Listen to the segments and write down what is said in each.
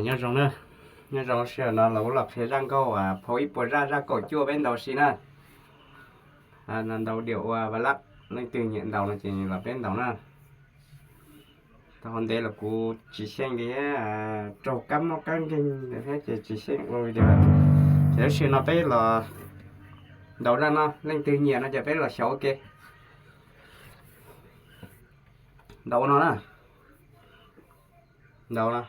Nyob zoo na, nyob zoo, sij hawm no los kuv los qhia zaj nkauj phau ib puas zaj, zaj kaum cuaj peb ntaus ua si na. Ntaus diam ua ballad, leej twg nyiam ntaus no ces los peb ntaus na. Tau qhov ntev los kuv tsis xyeej li, raug kab mob kab nkeeg thiab ces tsis xyeej ua video. Ces lub sij hawm no peb los ntaus zaj no, leej twg nyiam no ces peb los xyaum ua ke. Ntaus ua no na. Ntaus no.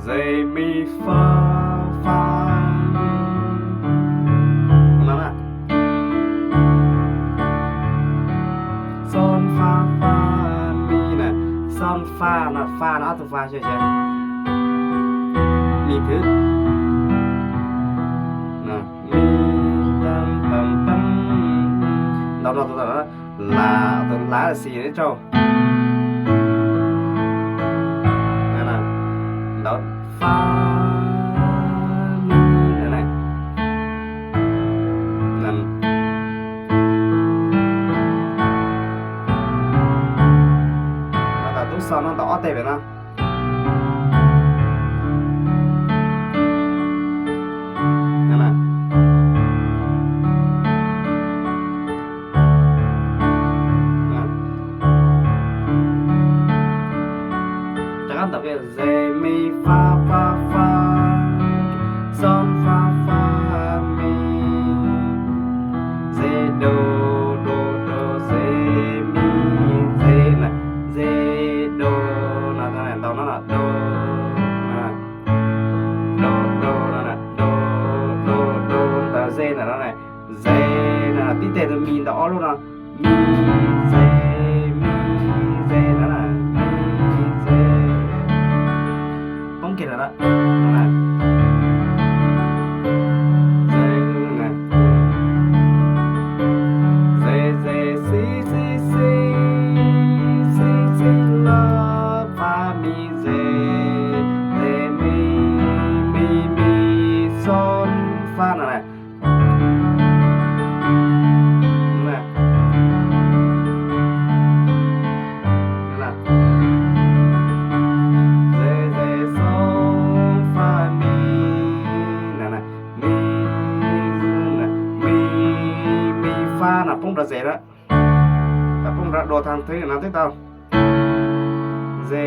Re mi fa fa. Ua no na. Sol fa fa mi na. Sol fa no, fa no ob tug fa xyov xyov. Mi thwv. Mi pam pam pam. Ntaus no tus la, tus la xis neb tsaug. Ntaus fa mi na. Ntaus tub xo no ntaus ob teg pem no. Rov qab ntaus re mi fa fa fa, sol fa fa mi, re do do do re mi, re na, re do no, ntaus no do, do do no, do do do, ntaus re ntawm no na, re na, tib teg tus mi ntaus ob lub no, mi re, mi re no na, mi re. Poob kiag ntawm no. Re re si si si, si si la, fa mi re, re mi, mi mi sol fa no na. Re re sol fa mi, mi, mi, mi fa no poob rau re na. Poob rau do thaj thwv no twb tau. Re,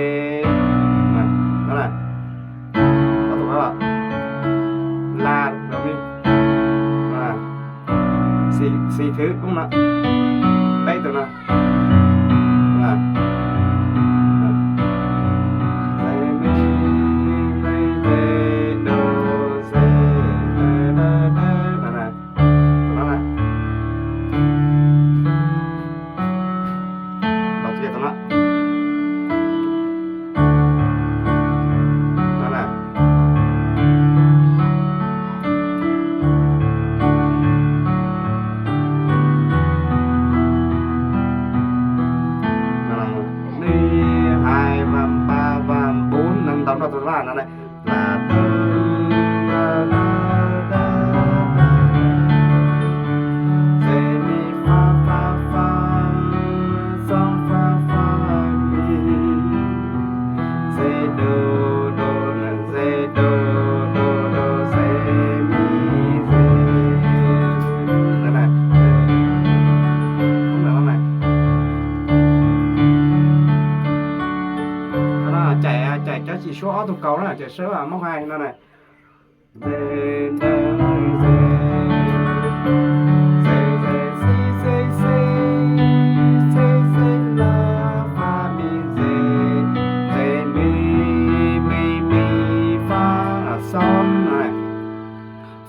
no na, la, xis thwv poob no, peb tus no. Ntaus kiag tus no. Nws hais vas npas vas npub, nws ntaus nrog tus vaj no na. Re mi fa fa fa, sol fa fa mi, re do do na, re do do do, re mi re. Qhov no cais, cais cov chim suab ob tug kaus na, cais sawb mob hais no na.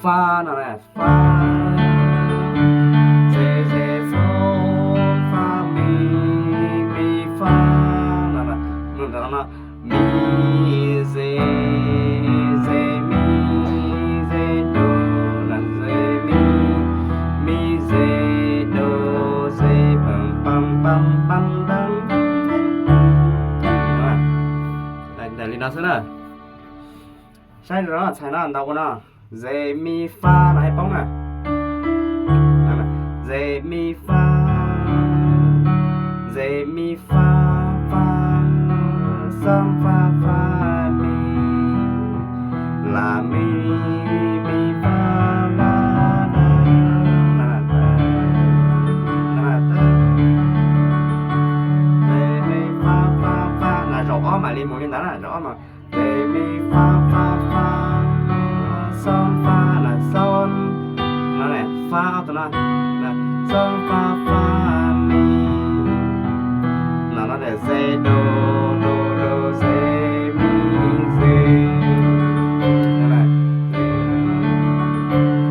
Fa no na, fa, re re sol fa mi, mi fa no na, no, mi re, re mi, re do na, re mi, mi re do, re pam pam pam pam pam. Ntawm li no xwb na. Saib no, txhais no ntaus ua no, re mi fa no hais poob na. Re mi fa, re mi fa, fa, sol fa fa mi, la mi, mi fa la, re mi fa fa fa, na zaum ob mam li mus li ntawd na, zaum ob mam, re mi fa fa fa, sol fa na sol, no ne fa ob tug no, sol fa fa mi, no no ze do do do ze mi ze,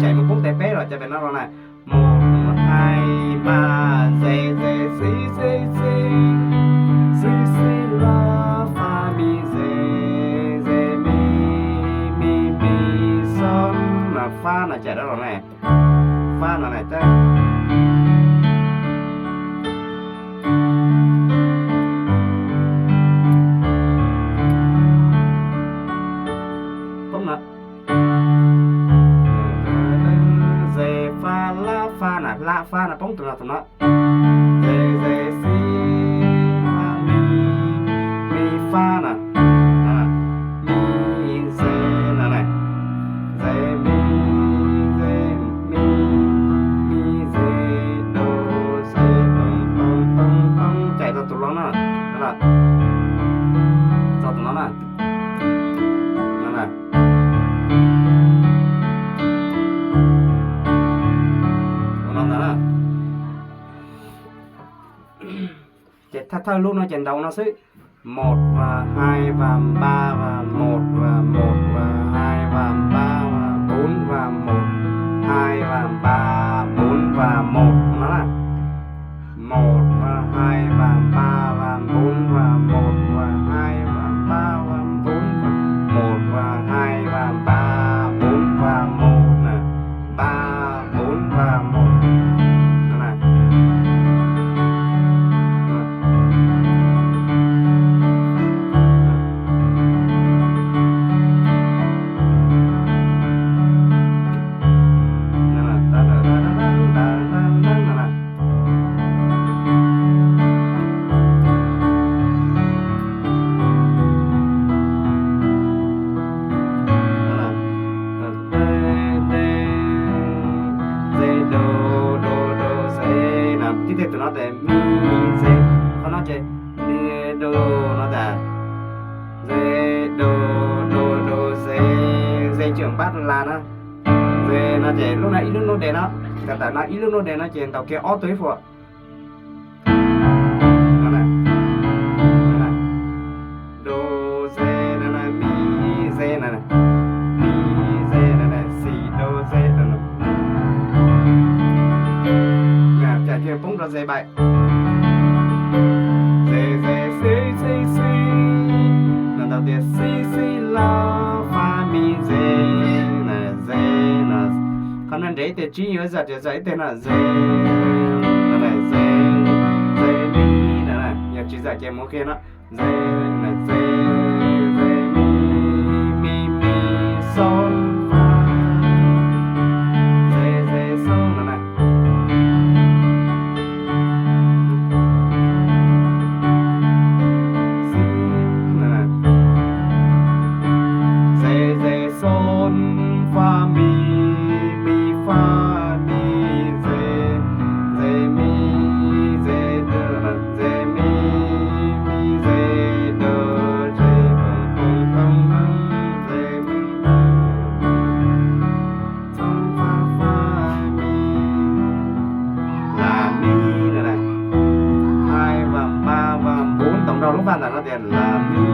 cais mus poob tes peb los cais pem no los na, mus mus hais npa ze ze xi xi xi, xi xi la fa mi ze, ze mi mi mi sol, no fa no cais dab los ne, fa no na tab poob no, ze fa la fa na la fa no poob tus no tus no, ze ze xi fa mi, mi fa na, mi ze na, ze mi, ze mi, mi ze do ze poob poob poob poob, cais tau tus los na, tau tus no na, no na, ua no ntawd na. Ces thawj thawj lub no ces ntaus no xwb, một và hai và ba và một và một và hai và ba và bốn và một, hai và ba, bốn và một no na. Một và hai và ba và bốn và một và hai và ba và bốn và một và hai và ba, bốn và một nè. Ba, bốn và một. Đó là Ze do do do ze na, tib tej tus no tes mi ze, qhov no ces mi do no tas ze do do do ze, ze tseem npab la na. Ze no ces lub no ib lub nốt đen no, tawm tawm no ib lub nốt đen no ces ntaus kiag ob tug ib puas. Do ze no, mi ze no, mi ze no, si do ze no. Cais kiag poob rau ze baim. Ze ze xi xi xi, no ntau tias xi xi la fa mi ze, ze no. Qhov no nres ib teg tsib yuav zam tias zam ib teg no ze, no ze, ze mi no, yog tsis zam ces mus kiag no. Ze, ze, ze, mi, mi, mi, sol, fa. Ze, ze, sol no na. Si no na. Ze, ze, sol, fa, mi, mi, fa, mi, ze, ze, mi, ze, do, ze, mi, mi, ze, do, ze, poob, poob, poob, poob, ze, mi, fa, fa, mi, la, mi no na. Hai và ba và bốn, tổng đầu lub ba ntawm no tias la, mi,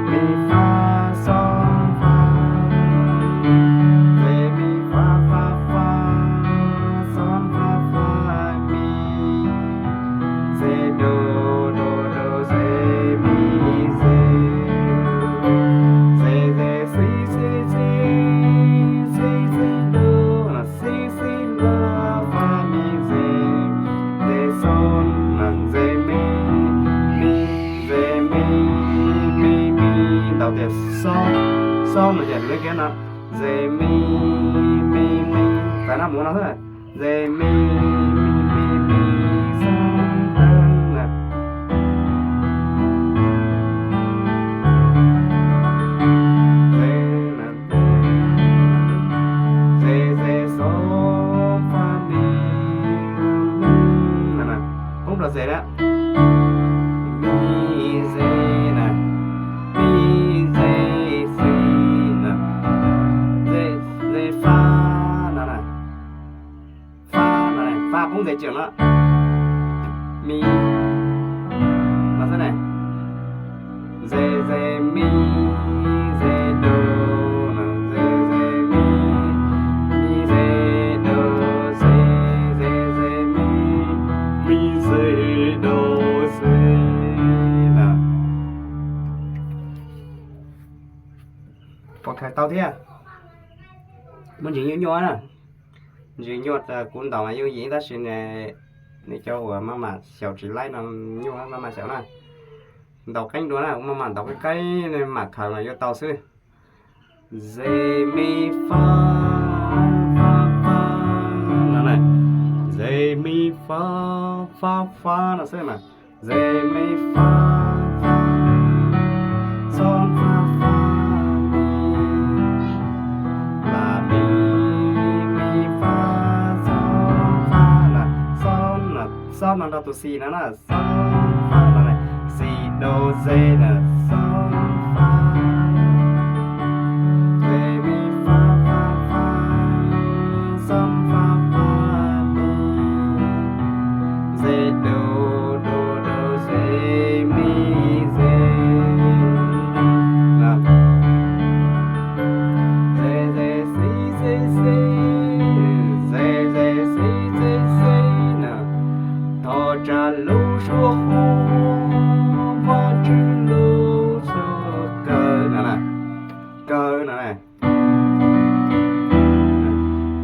mi, fa, sol, fa, re, mi, fa, fa, fa, sol, fa, fa, mi, re, do, do, do, re, mi, re, re, re, si, si, si, si, si, do, si, si, la, fa, mi, re, re, sol, re, mi, mi, re, mi, mi, mi, ntau tias sol, sol no ces lub kiag no, re, mi, mi, mi, tawm no mus no xwb, re, mi, mi, mi, mi, sol, re, na. Ces na, mi, ze na, mi, ze, si na, ze, ze, fa no na, fa no na, fa poob ntxiv tseem na, mi no xwb na, ze, ze, mi, ze, do na, ze, ze, mi, mi, ze, do, ze, ze, ze, mi, mi, ze, do, ze na. Puas khaws tau thiab? Muaj ntsis nyuaj nyuaj na. Ntsis nyuaj, kuv ntaus mas yooj yim tab sis nws cov uas maj mam xyaum tsis laib no nyuaj maj mam xyaum na. Ntaus qeeb dua na, kuv maj mam ntaus qeeb qeeb nej mam khaws mas yuav tau xwb. Ze, mi, fa, fa, fa no na. Ze, mi, fa, fa, fa no xwb mas. Ze, mi, fa, fa, xo, fa, fa, mi, la, mi, mi, fa, xo, fa na, xo na, xo no nrog tus xis no na, xo, fa no na, xis do ze na, xo, fa, ze, mi, fa, fa, fa, xo, fa, fa, mi, ze, do, do, do, ze, mi, ze, na. Ze, ze, xi, xi, xi, ze, ze, xi, xi, xi na. Thov tsa lub suab qhuav, Vajtswv lub suab kawg no na, kawg no na.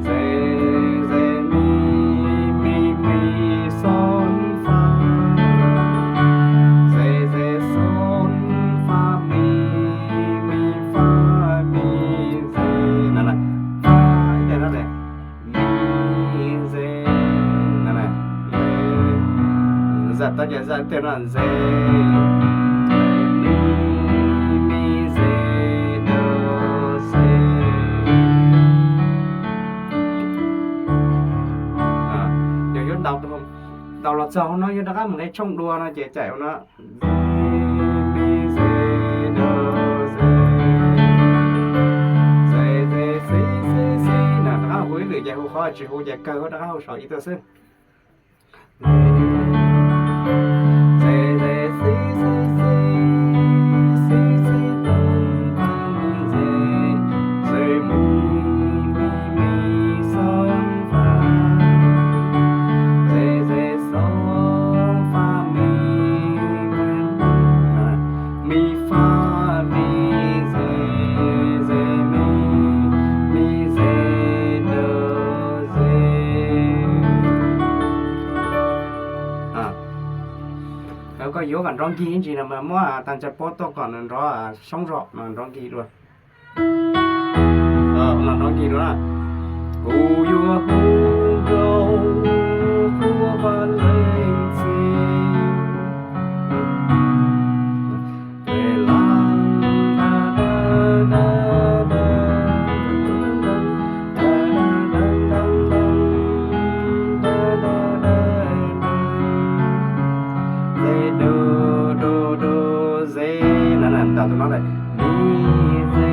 Ze, ze, mi, mi, mi, xo, fa, ze, ze, xo, fa, mi, mi, fa, mi, ze, na na, fa, ib teg no, mi, ze, na na, ze, zam tau ces zam tiag no, ze, mi, mi, ze, do, ze. Yog yuav ntaus, ntaus los txog hauv no yog rov qab mus nqe tshooj dua no ces caij ua no. Ze, mi, ze, do, ze, ze, ze, xi, xi, xi na, rov qab hu ib lwm ces hu qhov tsis hu ces kawg rov qab hu saum ib tug xwb. Ze, ze, xi, xi, xi, xi, xi, do, fa, mi, ze, ze, mi, mi, mi, xo, fa, ze, ze, xo, fa, mi, mi, fa, mi, ze, ze, mi, mi, ze, do, ze. Koj yuav kom nrov nkig ib ntsis no mas muab tag ntsais pob tuaj kom nws nrov soob zog no nrov nkig dua. Nrov nkig dua na. Kuv yuav hu nroo qhuab Vaj Leej Txiv. Ze, do, do, do, ze, na na, ntaus tus no lawm. Mi, ze,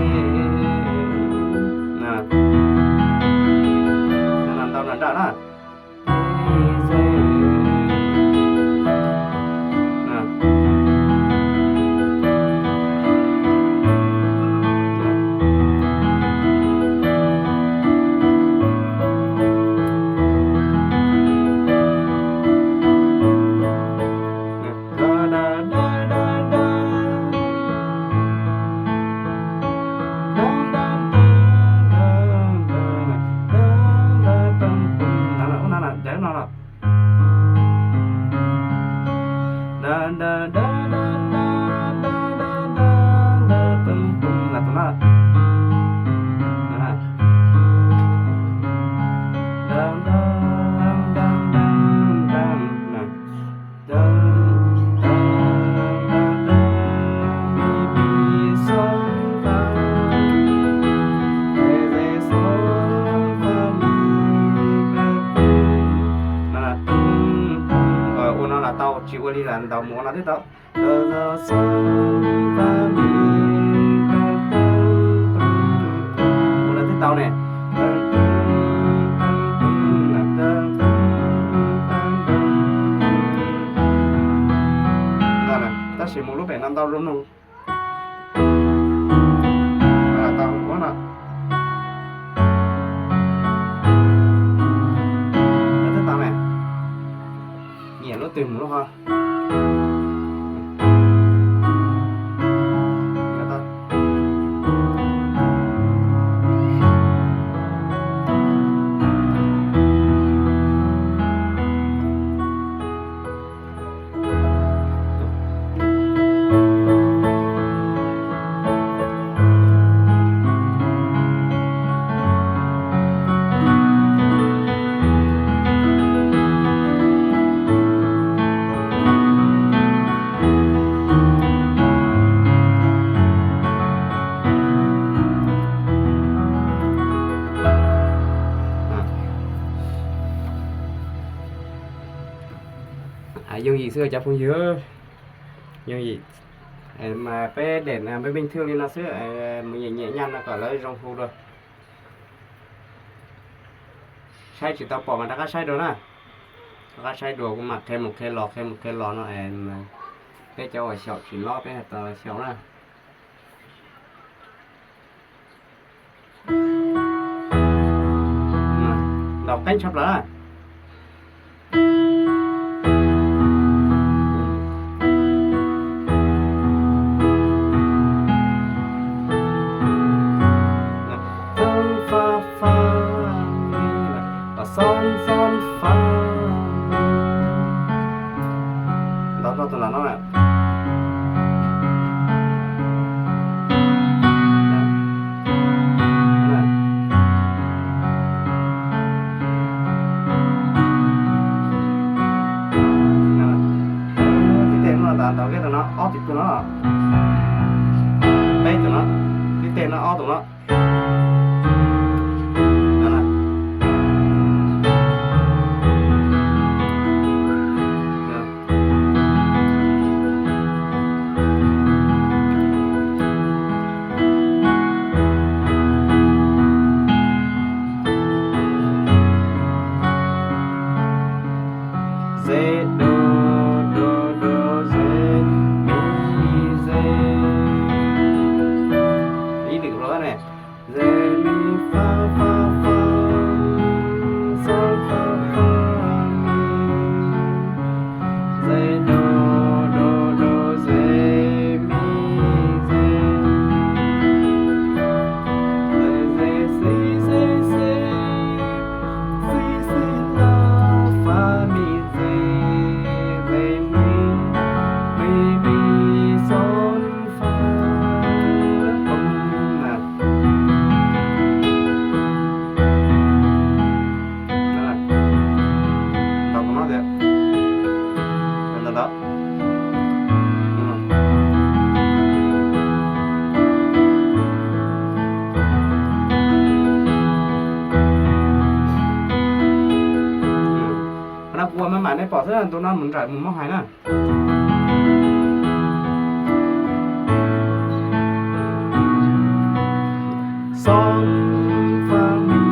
na, ntaus nram nraj na. Mi, ze, na. Tsis ua li lawm, ntaus mus ua no twb tau. Ua no twb tau ne. Tab sis mus lub pem no ntau zoo mloog. Tau ua no. Twb tau ne. Nyiam lub twg mus lub ho. Yooj yim xwb cov phooj ywg, yooj yim. Mas peb để peb bình thường li no xwb, mus nhẹ nhẹ nhàng no kom lawv zoo hu dua. Saib tsis tau pom mas rov qab saib dua na. Rov qab saib dua, kuv mam qhia mus qhia los qhia mus qhia los no, peb cov uas xyaum tsis lob peb hais tias xyaum na. Ntaus qeeb tshaj plaws na. Ntaus rau tus no na. Tib teg no tas ntaus kiag tus no, ob tug no, peb tus no, tib teg no ob tus no. Re, do, do, do, re, mi, re. Ib lwm rau ne. Re, mi, fa, fa, fa, sol, fa, fa, mi. Re, do, do, do, re, mi, re. Re, re, si, si, si, si, si, la, fa, mi, re, re, mi, mi, mi, sol, fa. Ntaus tus no tias, ntawm ntawd. Qhov no kuv ua maj mam nej pom xwb, ntu no mus nrawm mus muab hais na. Sol, fa, mi,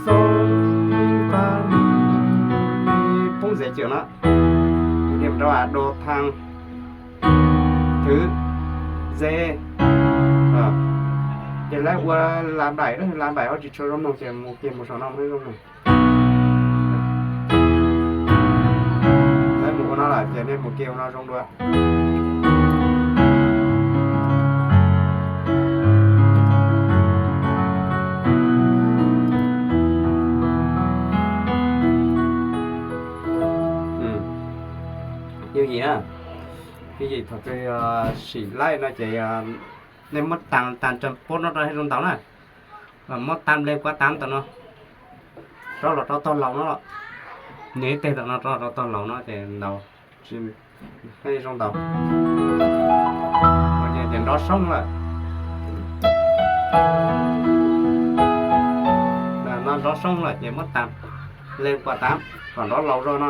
sol, fa, mi, poob dễ chịu no. Niam rau a do thang, thứ, dễ. Ces lawv ua la bảy, la bảy ho tsis tshua zoo mloog ces mus kiag mus saum no mus zoo mloog. Lawv mus ua no lawm ces nej mus kiag ua no zoo dua. Yooj yim na, yooj yim thaum twg sim laij no ces nej muab tas tas tsa pob no rau thiaj zoo ntaus na. Muab tam ple kuav tam tam no, rov los rau tog laus no, nws ib teg tam no rov los rau tog laus no ces ntaus, thiaj zoo ntaus. Ces nrov soob lawm, no nrov soob lawm ces muab tam ple kuav tam kom nrov laus zog no.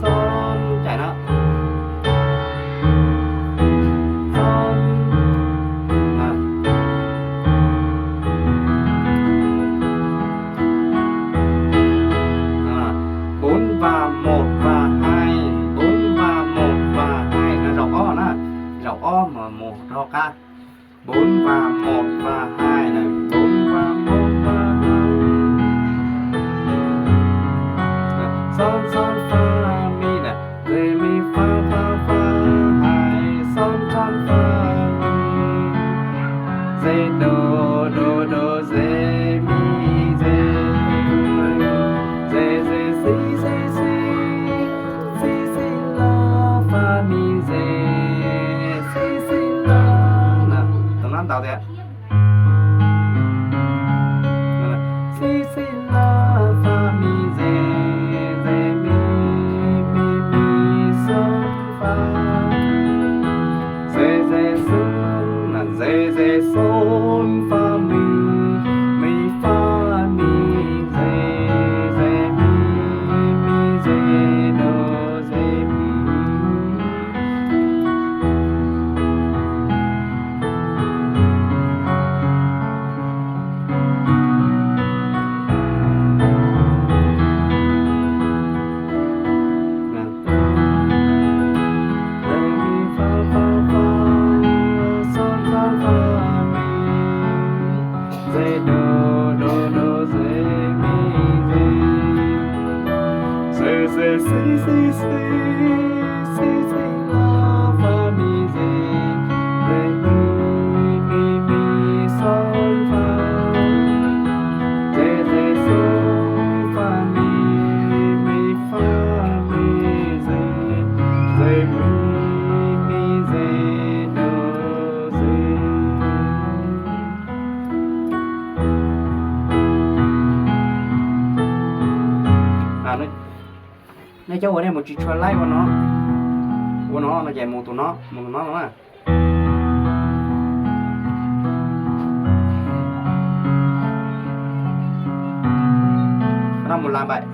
xob, cais na. Xob. Bốn và một và hai, bốn và một và hai, no zaum ob na, zaum ob mas mus rov qab. Bốn và một và hai na, bốn và một và hai. Sol sol fa mi na, re mi fa fa fa, hai sol sol fa mi, re do do do, re mi re, re re si si si, si si la fa mi re, si si la. Tus no ntau thiab. Si si la fa mi re, re mi mi mi sol fa, re re sol, re re sol fa mi, mi fa mi re, re mi mi re do re mi. Re mi fa fa fa, sol sol fa mi, re do do do re mi re, re re si si si, si si la fa mi re, re mi mi mi sol fa, re re sol fa mi, mi fa mi re, re mi mi re do re. Nej cov uas nej mus tsis tshua laib ua no, ua no no ces mus tus no, mus tus no no na. Qhov no mus la npaim.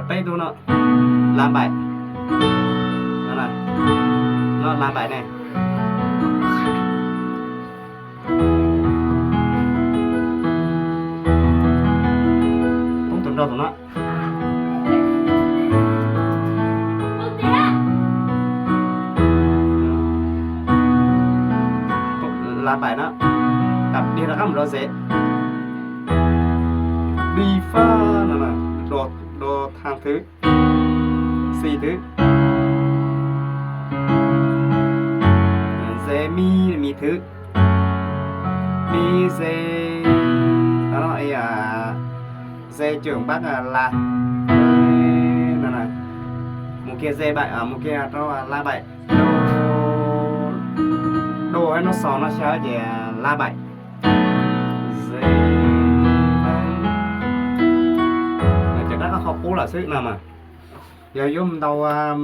Peb tug no, la npaim. No la npaim ne. Poob tus nrog tus no. La npaim no, tab dig rov qab mus rau zes. Mi fa no, do thaj thwv, si thwv, zes mi, mi thwv, mi zes, zes cawm npab la, mus kiag zes npaim, mus kiag rau la npaim, do, do no xos no xyaw ces la npaim, zes. qub lawm xwb no mas. Yog yuav ntaus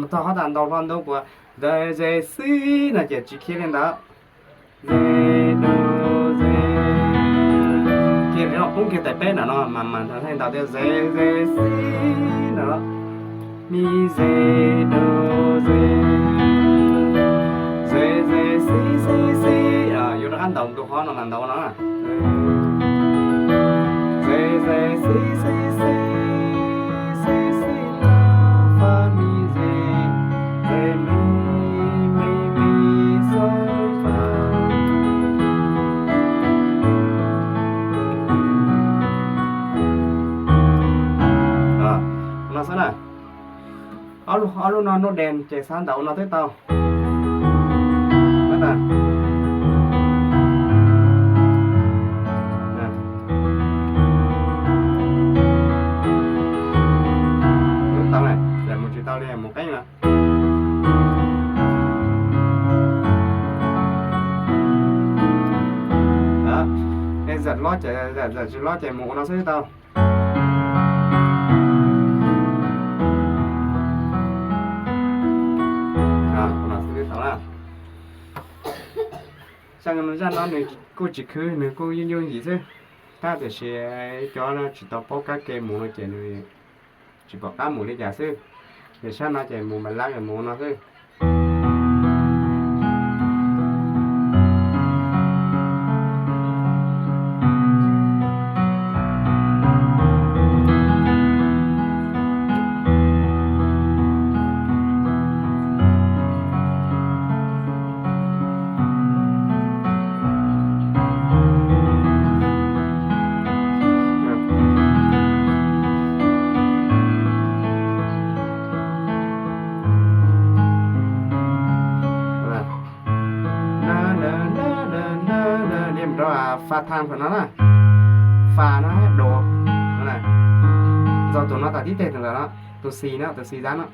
txog qhov tas ntaus hlo ntu puas, ze ze xib no ces tsis khiav li ntawd. Ze do ze, kiag li no poob kiag tais peb nram no mas mas thiaj ntaus tias ze ze xib no. Mi ze do ze, ze ze xib xib xib, yuav rov qab ntaus ntu qhov no mas ntaus no. Ze ze xib xib xib, xib xib la fa mi ze, ze mi mi mi xo fa. No xwb na. Ob lub no nub des ces xav ntaus no twb tau. Tau na, mus tsis tau li mus qeeb na. Zam lob ces, zam tsis lob ces mus ua no xwb tau. Zaj no nws kuj tsis khwv, nws kuj yooj yooj yim xwb, tab tiam sis cov tsis tau paub kab ke mus no ces nws tsis pom qab mus li cas xwb. Ces sab no ces mus npam lab mus no xwb. Li mus rau fa thang no na, fa no do, txog tus no tas tib teg tus ntawm no, tus xis no, tus xis zab no.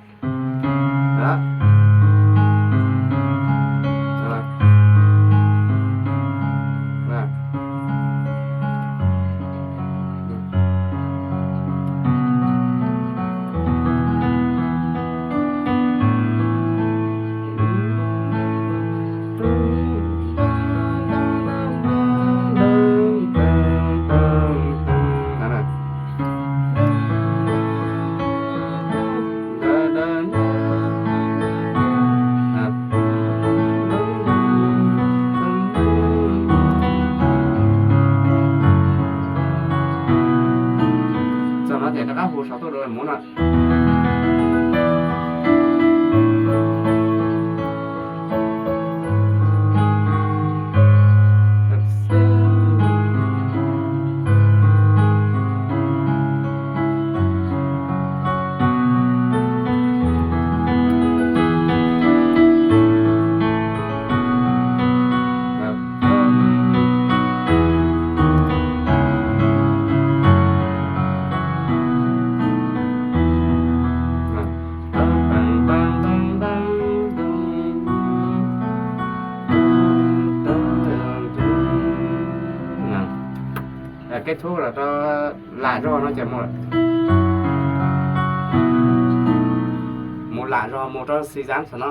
Txog no ces rov qab hu saum tuaj rau mus na. Kết thúc lawm rau lam zog no ces mus lam zog mus rau xis zab xwb no.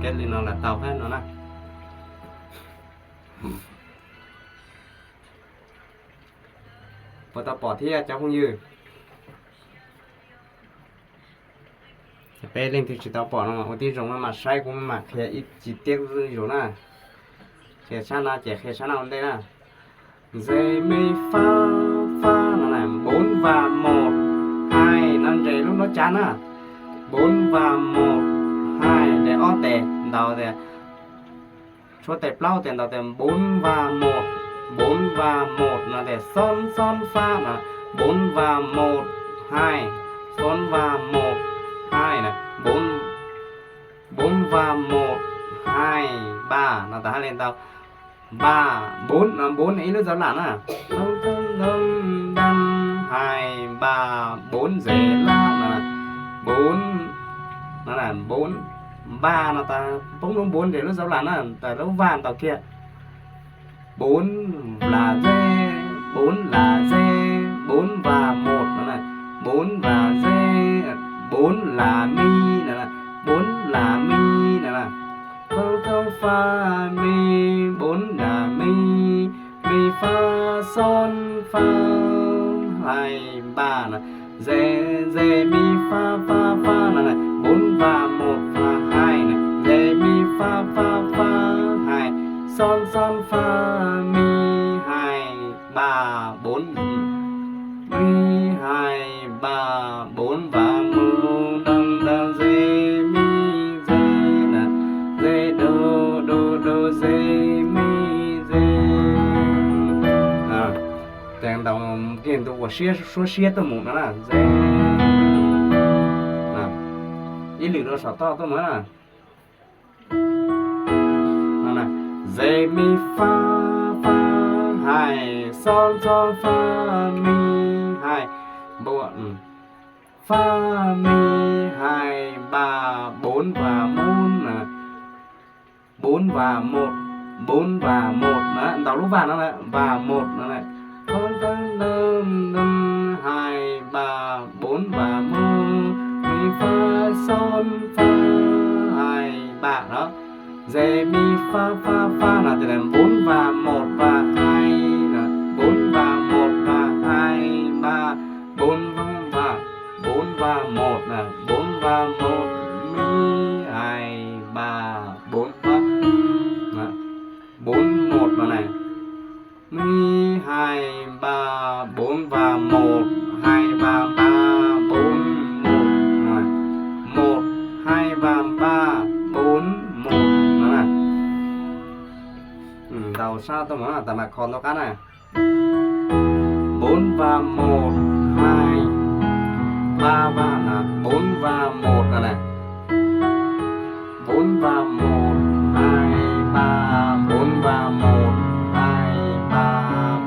Kev li no lam tau thiab no na. Puas tau pom thiab cov phooj ywg? Peb leej twg tsis tau pom no ua tib zoo maj mam saib, kuv maj mam qhia ib chi tiab zuj zus na. Qhia sab no ces qhia sab no ua ntej na. Ze me fa fa no na, bốn và một hai no nres lub nruab tsab na. Bốn và một hai, nres ob tes ntaus tias, tshuab tes plaub tes ntaus tias bốn và một, bốn và một no tias son son fa no, bốn và một hai, son và một hai na, bốn, bốn và một hai ba no tas hab li ntau. Ba, bốn no, bốn ib lub zauv lam na. Hai, ba, bốn, ze lab no, bốn no, bốn. ba no tas poob lub bốn ces lub dấu là na, tas lub ba ntaus kiag. Bốn và dê, bốn là dê, bốn và một no na, bốn và dê, bốn là mi no na, bốn là mi no na. Sáu sáu fa mi, bốn là mi, mi fa sol fa hai ba na. Dê, dê mi fa fa fa no na, bốn và một và hai na, dê mi fa fa fa hai, sol sol fa mi hai ba bốn, mi hai ba bốn và một, đâm đâm dê mi dê na, dê đô đô đô dê mi dê. Ces ntaus kiag ntu uas siab, suab siab tuaj mus no na, dê, ib lwm rau saum toj tuaj mus na. Dê mi fa fa hai, sol sol fa mi hai, bốn, fa mi hai ba bốn và bốn, bốn và một, bốn và một na, ntaus lub ba no na, và một no na. Hai ba bốn và một, mi fa sol fa hai ba đó. Dê mi fa fa fa no ces là bốn và một và hai, bốn và một và hai ba, bốn và, bốn và một là bốn và một, mi hai ba bốn ba, bốn một no na. Mi hai ba bốn và một, hai ba ba bốn một, một hai ba ba bốn một no na. Ntaus sab tuaj mus na, tas mam kho ntau qab na. Bốn và một, hai, ba ba na, bốn và một no na. Bốn và một, hai ba, bốn và một, hai ba,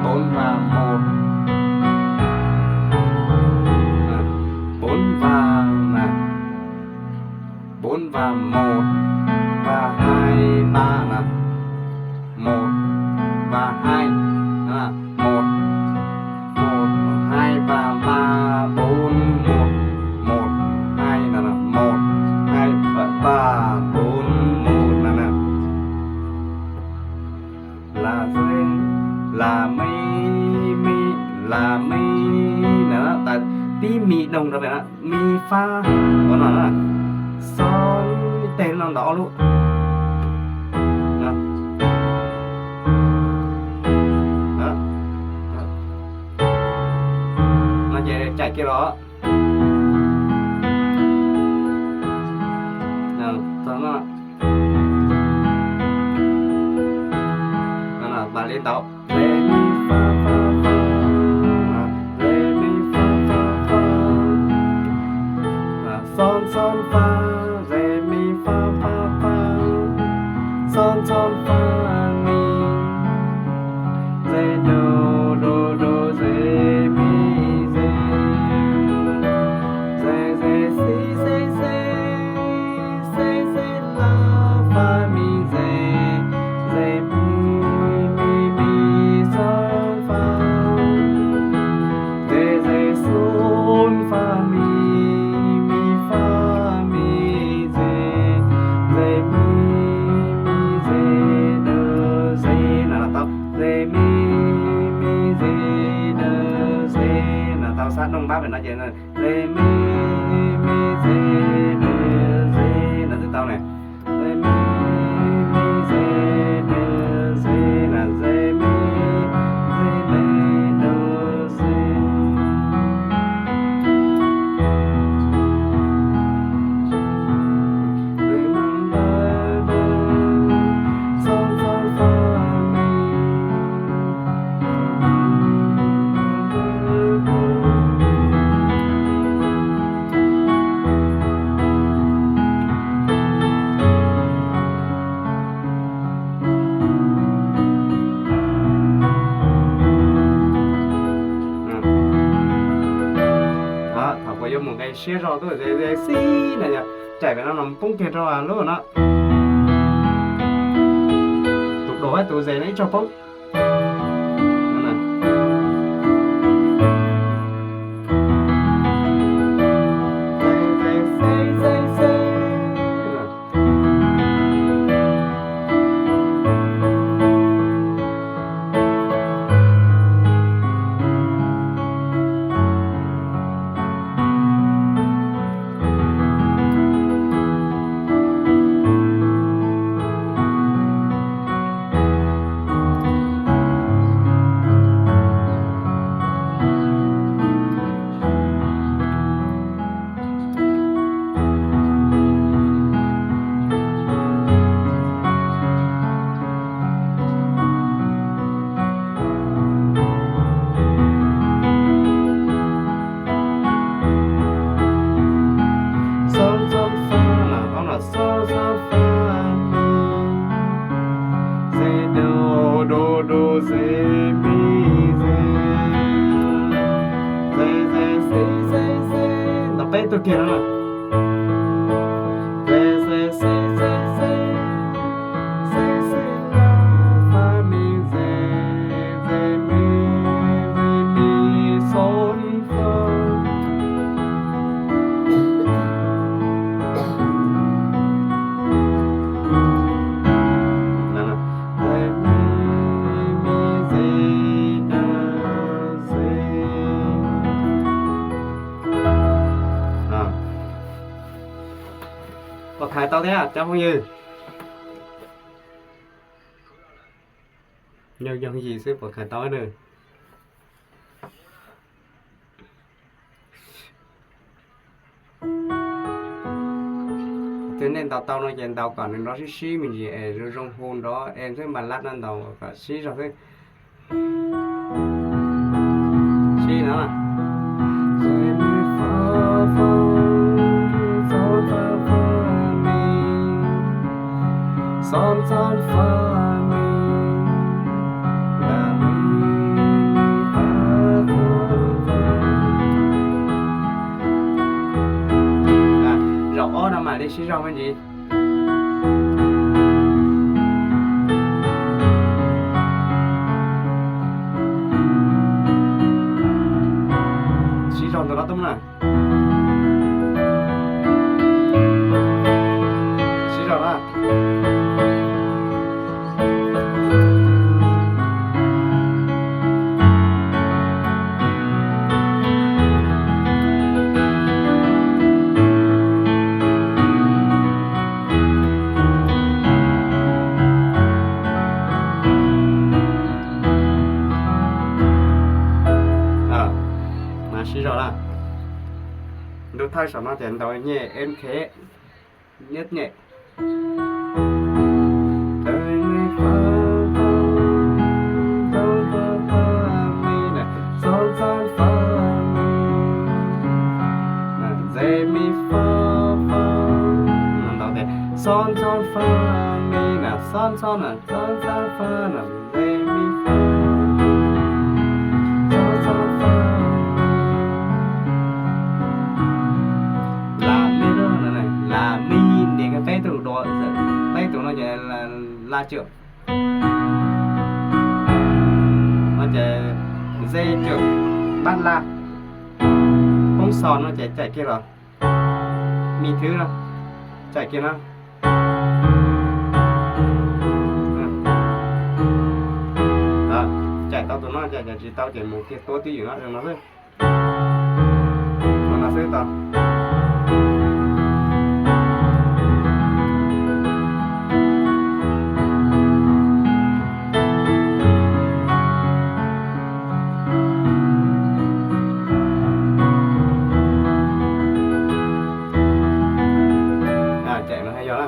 bốn và một. Bốn và na, bốn và một và hai ba na. Một và hai, một, một hai và ba bốn một, một hai na, một hai và ba bốn một na. Là dê, là mi, mi, là mi na, tas tib mi đau rau pem na, mi fa, ua no na, sol teg no ntaus ob lub. No ces caij kiag los. Mam li ntaus. Re mi fa fa fa, re mi fa fa fa, sol sol fa, re mi fa fa fa, sol sol fa mi, re do do do re mi re, re re si si si, si si la fa mi re, re mi mi mi sol fa, re re sol fa mi, mi fa mi re, re mi mi re do re na, tau re mi mi re do re na, tau sab noj npab pem no ces re mi mi re do re na twb tau ne. Re mi mi re do re na, re mi re do re. Thaum kuv yuav mus nqe siab zog tuaj ze ze xib na yog Caim pem no los poob kiag rau lub no. Tus do thiab tus ze no ib tsoog poob. Ntaus peb tug kiag no. Puas khais tau thiab cov phooj ywg? Nyob yooj yim xwb puas khais tau na. Twg nej ntaus tau no ces ntaus kom nws nrov sib sib me ntsis es zoo zoo hu nrov es xwb mas lab no ntaus kom sib zog xwb. Sib no. Zaum ob no mam li sib zog me ntsis. Sib zog ntawm no tub na. Sib zog na. Mas sib zog na. Ntu thawj saum no ces ntaus nyem M K, nyem. Lam mi, lam mi, nias kiag peb tug do, peb tug no ces la cwm. No ces ze cwm, pab la, poob xos no ces caij kiag los, mi thwb no, caij kiag no. Caij tau tus no, caij tsis tau ces mus kiag tua twj ywm no zoo no xwb. Zoo no xwb tau. Caij no thiaj yog na.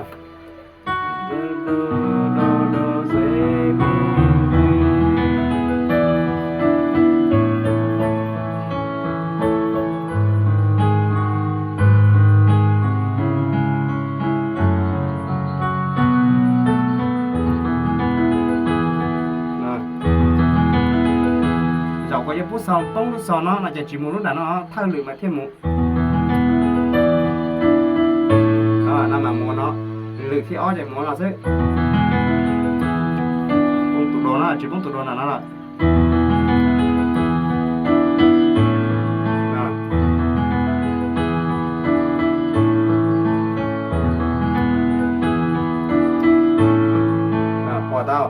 Zaum uas yog pub xos poob lub xos no no ces tsis mus lub nram no, thawj lwm mas thiaj mus. No mas mus no, lwm thib ob ces mus no xwb. Poob tus do no, tsis poob tus do nram no lawm. Pom tau,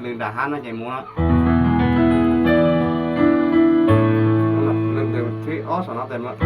lwm nram hav no ces mus no. Lwm tus thib ob saum no ces mus.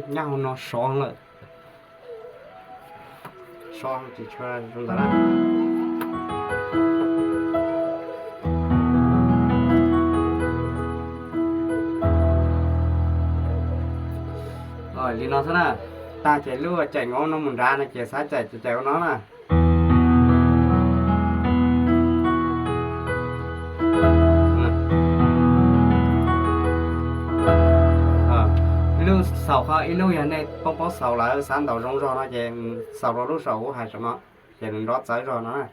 Nyob hauv no sov lawm. Sov tsis tshua zoo ntawd na. Li no xwb na. Tag ces lub caim nkaus no mus nrad no ces xav caim ces caim ua no na. Ib lub xaus qhov ib lub, yog nej paub paub xaus lawm xav ntaus zoo zog no ces xaus rau lub saum kuv hais saum no, ces nws nrov txawv zog no na.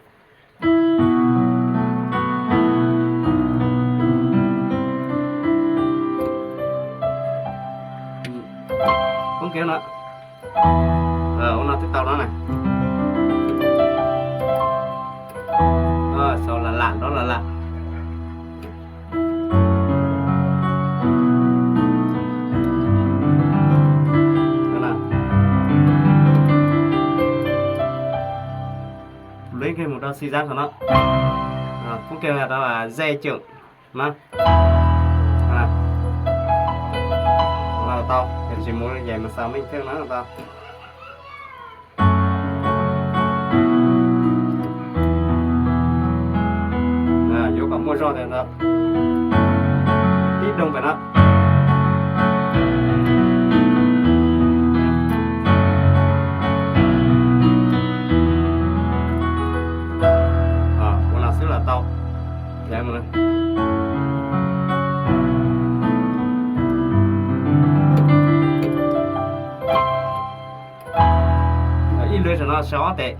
Koob kiag no, ua no twb tau no na. Xaus lam lam nrov lam lam. Lub nqe mus rau xi zab qhov no, koob kiag rau ze cwm na. Tau, tsis mus ces mus xaus meej theej na tau. Yuav kom muaj zog tias ntawd, tib doog pem no. Ua no xwb los tau. Ib lwm saum no sawv ob tes.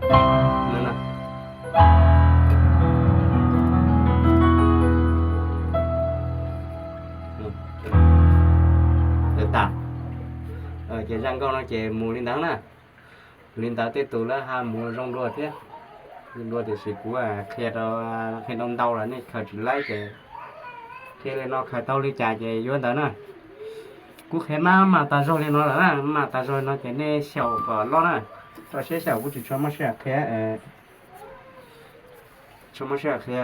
Ces zaj nkauj no ces mus li ntawd na. Li ntawd tej tus lawv ho mus zoo dua thiab. Zoo dua tiam sis kuv qhia rau, qhia ntau ntau los nej khaws tsis laib ces qhia li no khaws tau li cas ces yuav ntawd na. Kuv qhia maj mam tas zog li no lawm na, maj tas zog li no ces nej xyaum kom loj na. Tso siab xyaum, kuv tsis tshua muaj sij hawm qhia. Tsis muaj sij hawm qhia,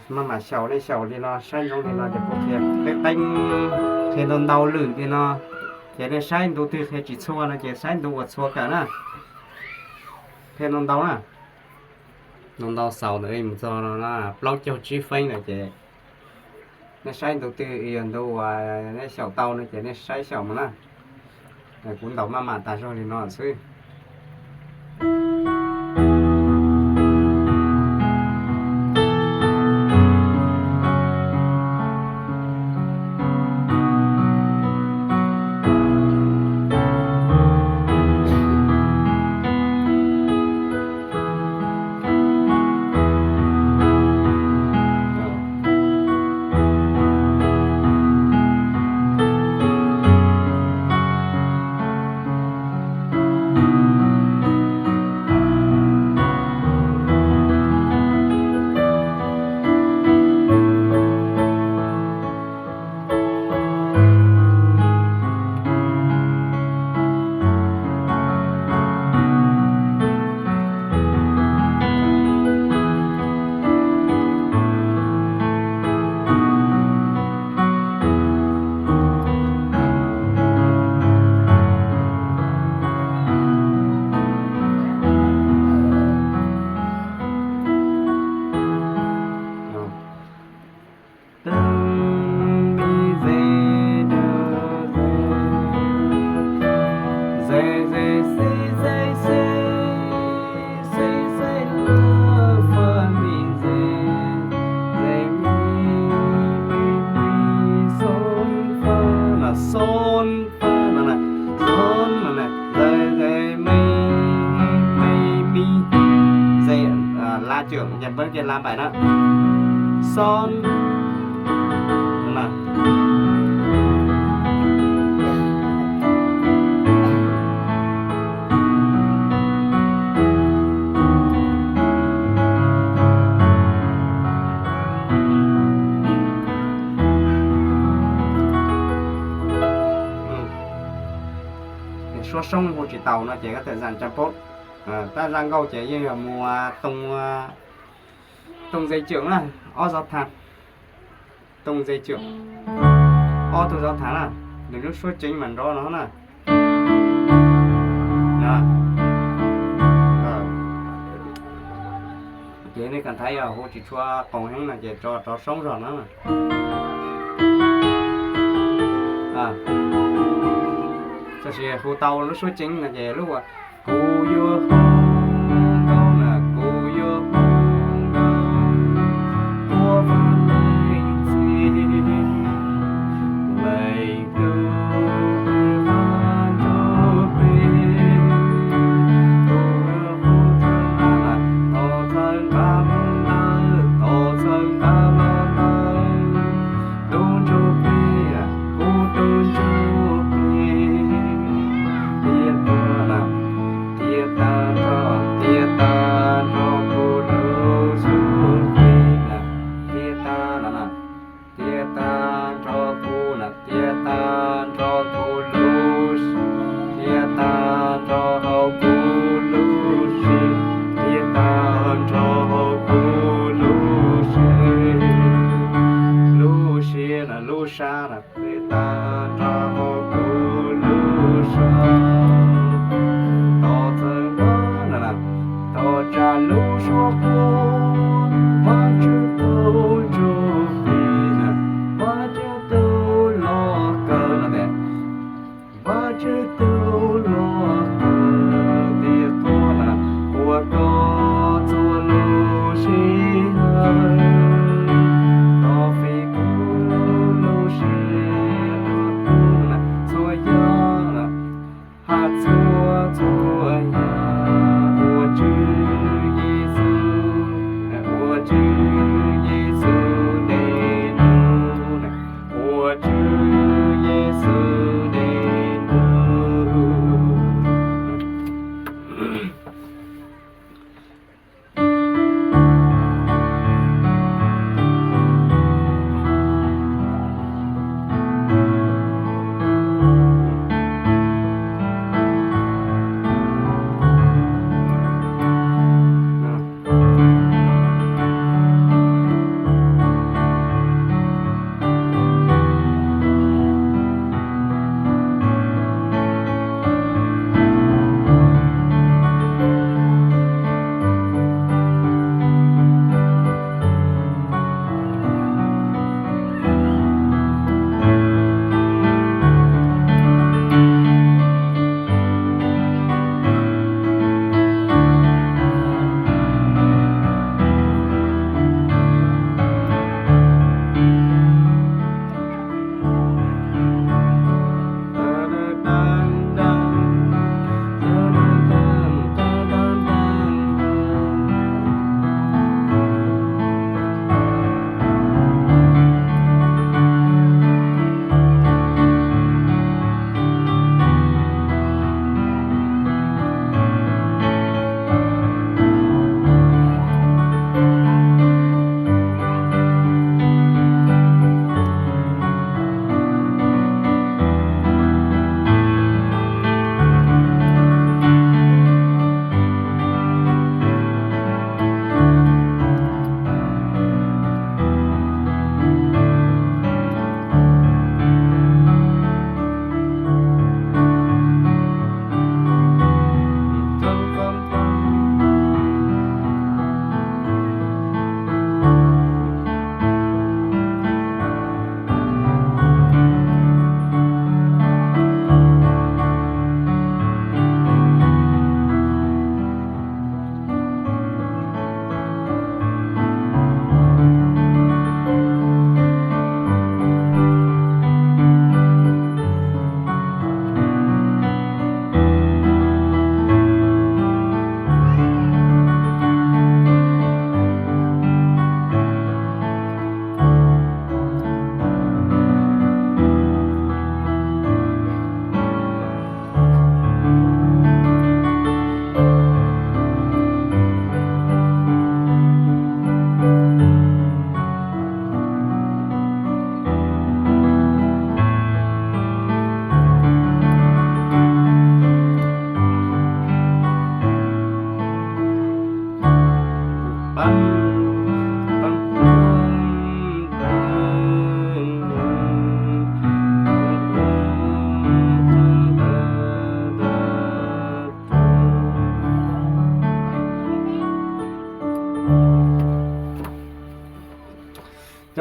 maj mam xyaum, nej xyaum li no saib ntsoov li no ces kuv qhia qeeb qeeb, qhia ntau ntau lwm li no. Ces nej saib ntu twg qhia tsis txhua no ces saib ntu uas txhua kawm na. Qhia ntau ntau na. Ntau ntau xaus ntawd mus txog no plaub caug tsib feeb lawm ces nej saib ntu twg yog ntu uas nej xyaum tau no ces nej saib xyaum mus na. Kuv ntaus maj mam tas zog li no xwb. Ces npawb kiag la npaim na, xo, suab soob hu tsis taus no ces koj tawm zam tsa paub. Tab zaj nkauj ces yeej yog mus tooj ze cwm na, ob zov thav, tooj ze cwm, ob tug zov thav na, nws lub suab ceev mas nrov no na. Ces nej kam thaiv yog hu tsis tshua qoos heev no ces tso rov soob zog na. Tab sis hu tau lub suab ceev no ces lub, kuv yuav hu nkauj na, kuv yuav hu nkauj, ua vaj leej txiv, leej tub, vaj nrog peb, kuv yuav hu txhawv nqa los ntawd, tos txhawv nqa los ntawd, tub ntsuag plig, kuv tub ntsuag plig, tiag tag, tiag tag nrho, tiag tag nrho kuv lub xub plig na, tiag tag na, tiag tag nrho kuv na, tiag tag nrho kuv lub, tiag tag nrho hauv kuv lub siab, tiag tag nrho hauv kuv lub siab, lub siab na, lub sab na, tiag tag nrho hauv kuv lub sab, tos txhawv nqa na, tos tsa lub suab quaj, Vajtswv tub ntsuag plig na, Vajtswv tub los kawg no tes, Vajtswv tub los kawg tes,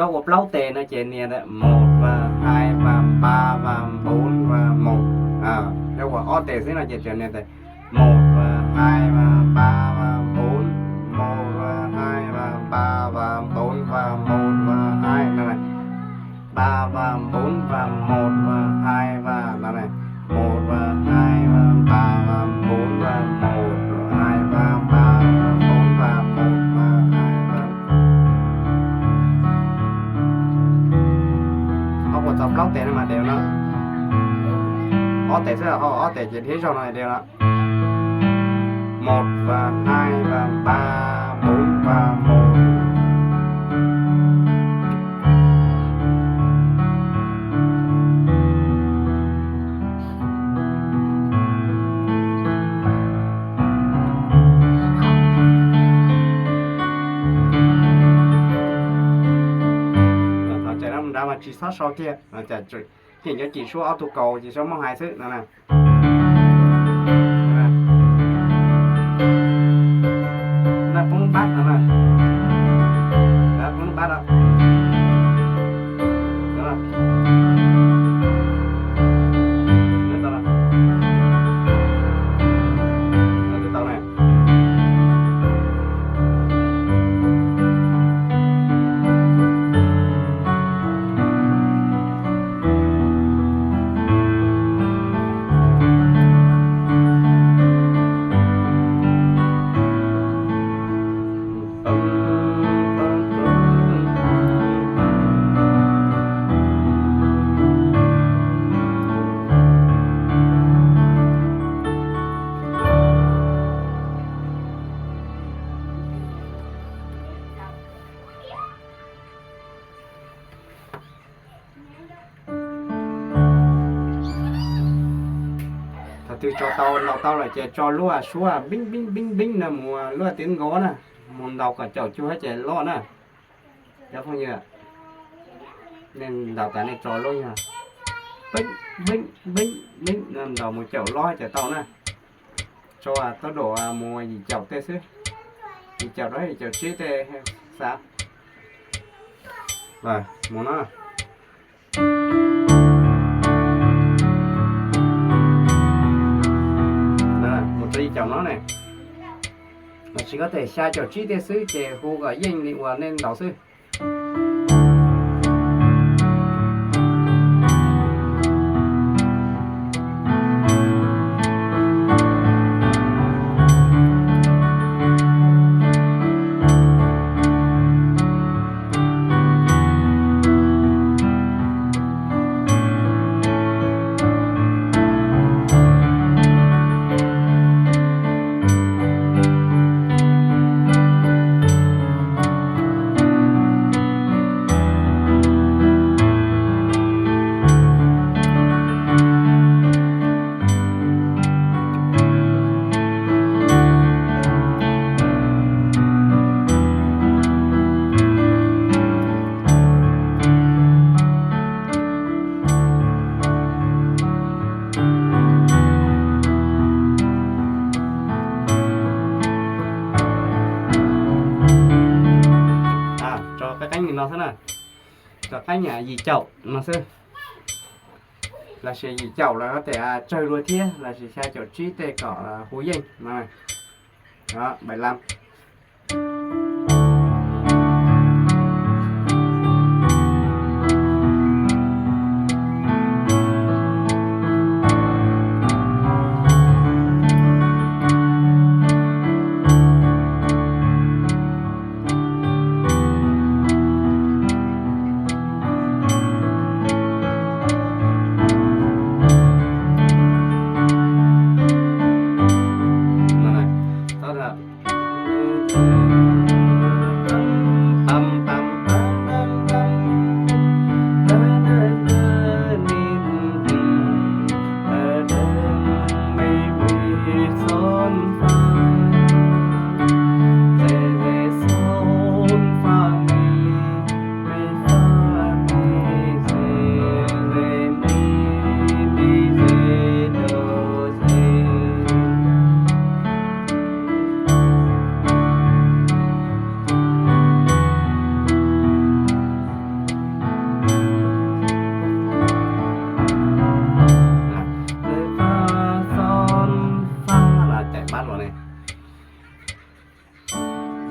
Cov ua plaub tes no ces nias ntawm một và hai và ba và bốn và một. Cov ua ob tes xwb no ces nias ntawm một và hai và ba và bốn, một và hai và ba và bốn và một và hai no. Ba và bốn và một và hai và no này. Một và hai và ba và bốn và một và hai và ba và bốn và một và hai và. Ob ua txog plaub tes no mas đều no. Ob tes xwb, ob tes ces dhib zog no đều no. Một và hai và ba, bốn và một. Thaum cais no mus nrad mas tsis txhob so kiag, ces nyob cim suab ob tug kaus ces tsuas muab hais xwb no. Naj poob npab no na. Poob npab no. Tau na. Thaum twg tso tau ntaus tau lawm ces tso lub suab bib bib bib bib no mus lub tib nkaus na, mus ntaus kom caum cuag ces loj na. Cov phooj ywg, nej ntaus tas nej tso lub yog bib bib bib bib no ntaus mus caum loj ces tau na. Tso tốc độ mus yim caum tej xwb, yim caum rau yim caum tsib tej xav. Mus no. Mus rau yim caum no ne. Los sis koj tes xya caum tsib tej xwb ces hu kom yeej li uas nej ntaus xwb. Tso qeeb qeeb li no xwb na, tso qeeb yim caum no xwb. Los sis yim caum los koj tes tsawg dua thiab, los sis xya caum tsib tej kom hu yeej no. Bảy lăm.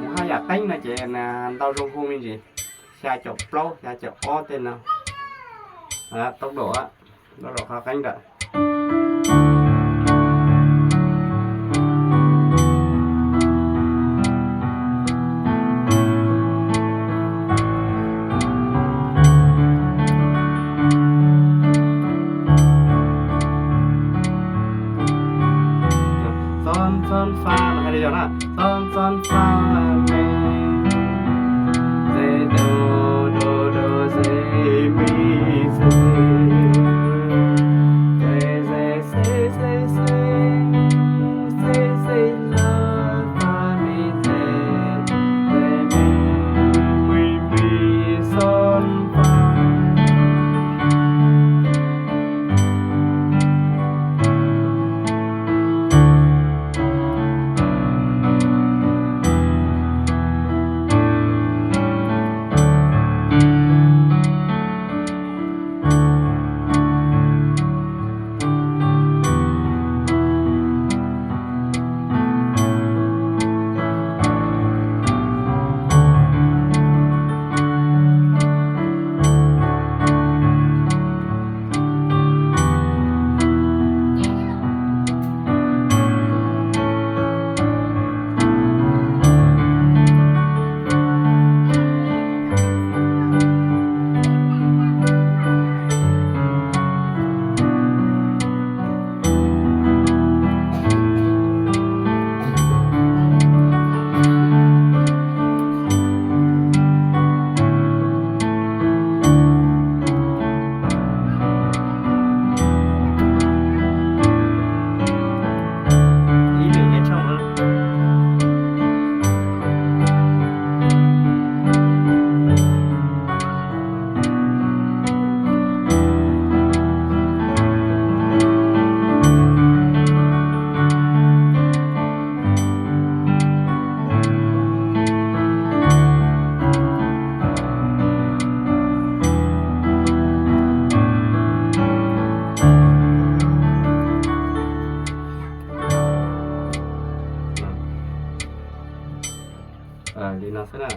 Mus haj yam qeeb no ces ntau zoo hu me ntsis, xya caum plaub xya caum ob tej no, tau dam, tau dam qhov qeeb ntawm. Xo xo fa no hais li yog na, xo xo fa me, xe do do do xe mi xe, xe xe xe xe xe, xe xe la fa mi xe, xe mi mi mi xo fa. Li no xwb na.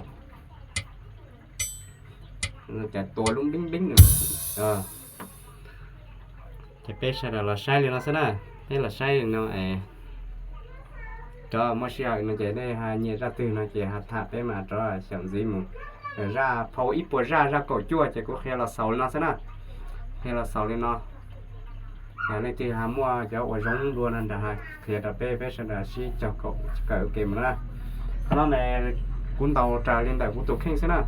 Cas tua lub npeeb npeeb no. Ces peb sawv daws los saib li no xwb na. Peb los saib li no es, cov muaj sij hawm no ces nej ho nyiam zaj twg no ces ho tham peb mas rov xyaum ntxiv mus. Zaj phau ib puas zaj, zaj kaum cuaj ces kuv qhia los xaus li no xwb na. Qhia los xaus li no. Yog leej twg ho muaj cov uas zoo dua no nrog qhia rau peb, peb sawv daws sib cog kawm ua ke mus na. Qhov no ne, kuv ntaus raws li ntawm kuv tus kheej xwb na.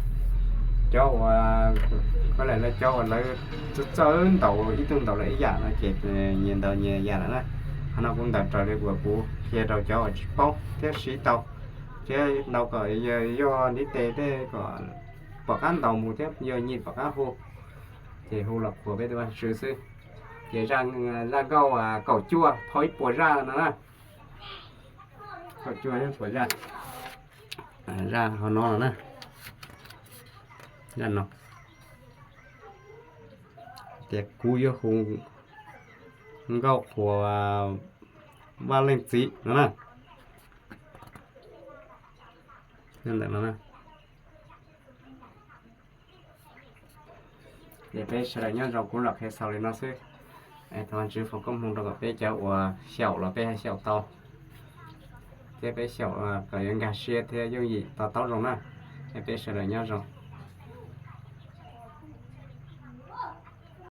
Cov uas, koj lam lawv cov uas lawv txawj ntaus ib tug ntaus lawm ib yam no ces nyias ntaus nyias yam lawm na. Qhov no kuv ntaus raws li uas kuv qhia rau cov uas tsis paub thiab siv tau, thiab ntaus kom yog ntiv tes tej kom pom qab ntaus mus thiab yog nyiam pom qab hu, ces hu los qhuas peb tus Vajtswv xwb. Ces zaj nkauj kaum cuaj phau ib puas zaj no na. Kaum cuaj ib puas zaj. Zaj ho no los na. Zaj no, ces kuv yuav hu nkauj qhuas Vaj Leej Txiv no na. Ntawm no na. Ces peb sawv daws nyob zoo, kuv los qhia xaus li no xwb. Thov Vajtswv foom koob hmoov rau kom peb cov uas xyaum los peb ho xyaum tau, thiab peb xyaum kom yuav nkag siab thiab yooj yim to taub zoo na. Es peb sawv daws nyob zoo.